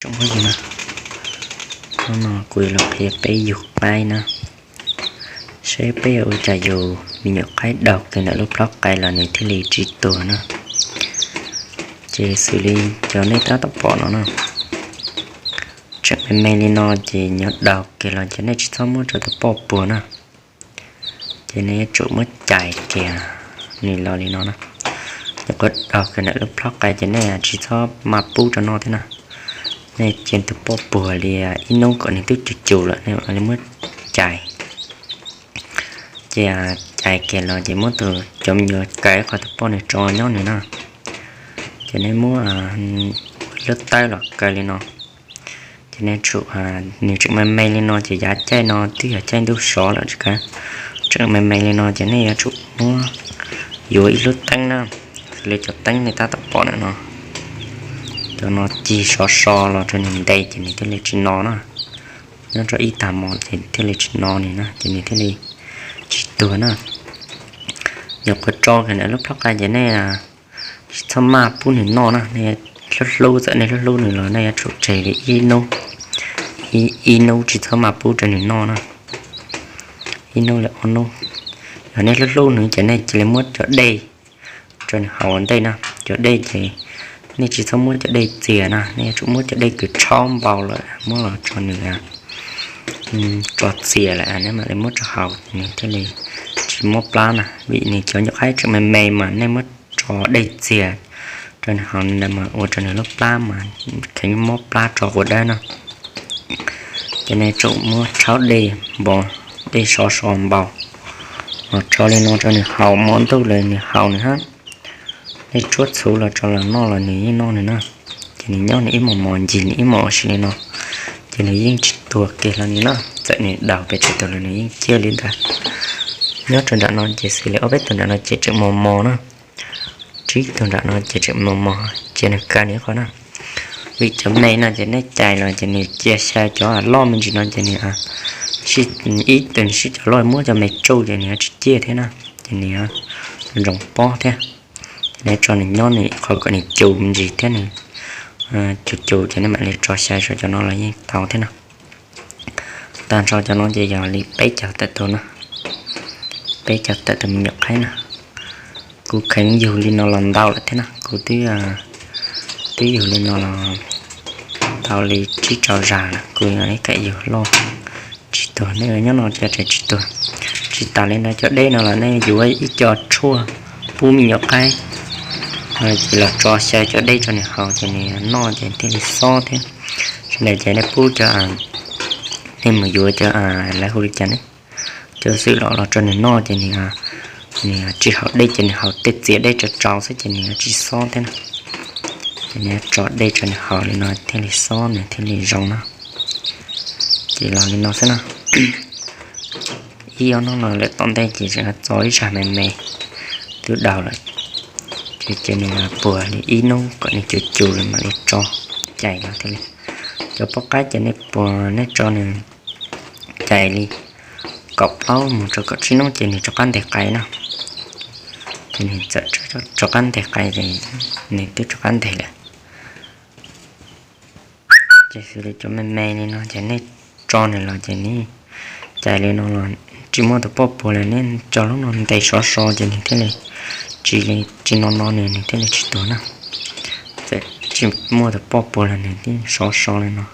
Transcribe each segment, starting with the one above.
Tsoom phooj ywg na, hnub no kuv yuav los qhia peb yug qaib na, saib peb yuav ua cas yus me nyuam qaib daug kiag ntawm lub plhob qai los nws thiaj li tsis tuag na. Ces xws li cov nej tab tom pom no na, tseem me me li no ces nyob daug kiag los ces nej tsis txhob muab rau tus poj puag na. Ces nej yuav tsum muab cais kiag nws los li no na. Nyuam qhuav daug kiag ntawm lub plhob qai ces nej tsis txhob maj pub rau noj thiab na. Nej cia tus poj puag li ib hnub kom nws twb cus cus lawm nej mam li muab cais. Ces cais kiag los ces muab tus, cov me nyuam kaw qhov tus poj nws tso nyob nws na. Ces nej muab lub tawb los kaw li no. Ces nej tsum, nws tseem me me li no ces yav caij no twb yog caij ntuj sov lawm tsis kaw. Tseem me me li no ces nej yuav tsum muab yuav ib lub teeb na, xws li cov teeb nej tab tom pom ntawm no. Cov no cig sov so los rau nws nte ces nws thiaj li tsis no na. Nyob rau ib tag hmo ces thiaj li tsis no nws na, ces nws thiaj li tsis tuag na. Nyuam qhuav tso kiag ntawm lub plhob qai ces nej tsis txhob maj pub nws noj na, nej hlub hlub, txawm nej hlub hlub nws los nej yuav tsum tseg li ib hnub, ib hnub tsis txhob maj pub rau nws noj na. Ib hnub li ob hnub, yog nej hlub hlub nws ces nej cia li muab cov dej rau nws haus ua ntej na. Cov dej ces nej tsis txhob muab cov dej txias na, nej yuav tsum muab cov dej kws tshaub npau lawm muab los tso nws tso txias lawm nej mam li muab rau haus, nws thiaj li tsis mob plab na. Vim nws cov nyuam qaib tseem me me mas nej muab tso dej txias rau nws haus ntawd mas ua rau nws lub plab mas kheev mob plab tso quav dawb no. Ces nej tsum muab tshaub dej npau, dej sov so npau, los tso li no rau nws haus, hmo ntuj lawm nws haus nws hab. Nej tsuab txhuv los tso los noj los nws yeej noj nws na. Ces nws nyob nws ib hmos mos, ncig nws ib hmos ua si li no, ces nws yeej tsis tuag kiag hlo nws na. Txawm nws daug pes tsawg tus los nws yeej ciaj li ntawd. Nyob rau nram no ces xws li ob peb tug nram no ces tseem mos mos na. Tsib tug nram no ces tseem mos mos, cia nws kaw nws ib qho na. Vim cov me no ces nej cais los ces nws cia xyaw, cov loj me ntsis no ces nws ib tug nws sib cov loj muab cov me tsuj ces nws yuav tsis ciaj thiab na, ces nws yuav ntsoov pob thiab. Ces nej tso nws nyob nws qhov kom nws cus me ntsis thiab nws cus cus ces nej mam li tso xyaw saum cov no los yeej tau thiab na. Tag nrho cov no ces yog li peb caug tawm tus na, peb caug tawm tus me nyuam qaib na. Kuv kheev yug li no los ntau lawm thiab na, kuv twb, twb yug li no los tau li tsib rau zag lawm, kuv ib kam yug loj tsis tuag, nej nyob no ces tsis tuag. Tsis tas li ntawd cov dej no los nej yuav ib co tshuaj pub me nyuam qaib, ces los tso xyaw cov dej rau nws haus ces nws noj ces thiaj li xob thiab. Sawv daws ces nej pub cov, nej mus yuav cov, lawv hu li cas ne, cov xwm los los rau nws noj ces nws, nws tsis haus dej ces nws haus tej txias dej tsaus tsaus xwb ces nws tsis xob thiab na. Ces nws tso dej rau nws haus li no thiaj li xob nws thiaj li zoo na. Ces los li no xwb na. Ib ob hnub no lawm tom ntej ces tseem txo ib zag me me twb daug lawm. Ces cia nws puag li ib hnub kom nws cus cus lawm mam li tso cais no thiaj li. Cov poj qaib ces nej puag nej tso nws cais li kaum plaub mus rau kaum tsib hnub ces nws rov qab nteg qais na. Ces nws txawm rov qab nteg qais ces nws twb rov qab nteg lawm. Ces xws li cov me me li no ces nej tso nws los ces nws cais li no los tsis muaj tus poj puag los nej tso lub no ntes sov so ces nws thiaj li tsis li, tsis no no nws, nws thiaj li tsis tuag na. Txawm tsis muaj tus poj puag los nws thiaj sov so li no.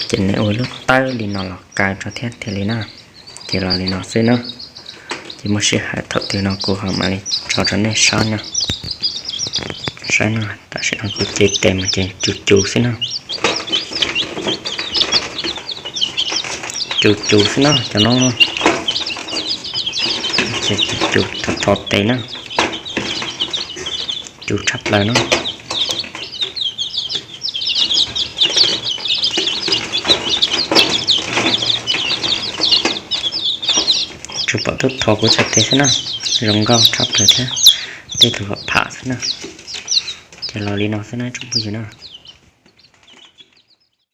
Ces nej ua lub tawb li no los kaw rau thiab thiaj li na. Ces los li no xwb na. Ces muaj sij hawm thaum twg no kuv ho mam li tso rau nej saib na. Saib no, tam sim no kuv cev tes mus ces cus cus xwb na. Cus cus xwb na cov no. Ces cus cus thov thov tes na. Cus tshaj plaws na. Tsuas pom tub thov kuv txhais tes xwb na. Zoo nkauj tshaj plaws thiab. Tej tug pham pham xwb na. Ces los li no xwb na tsoom phooj ywg na.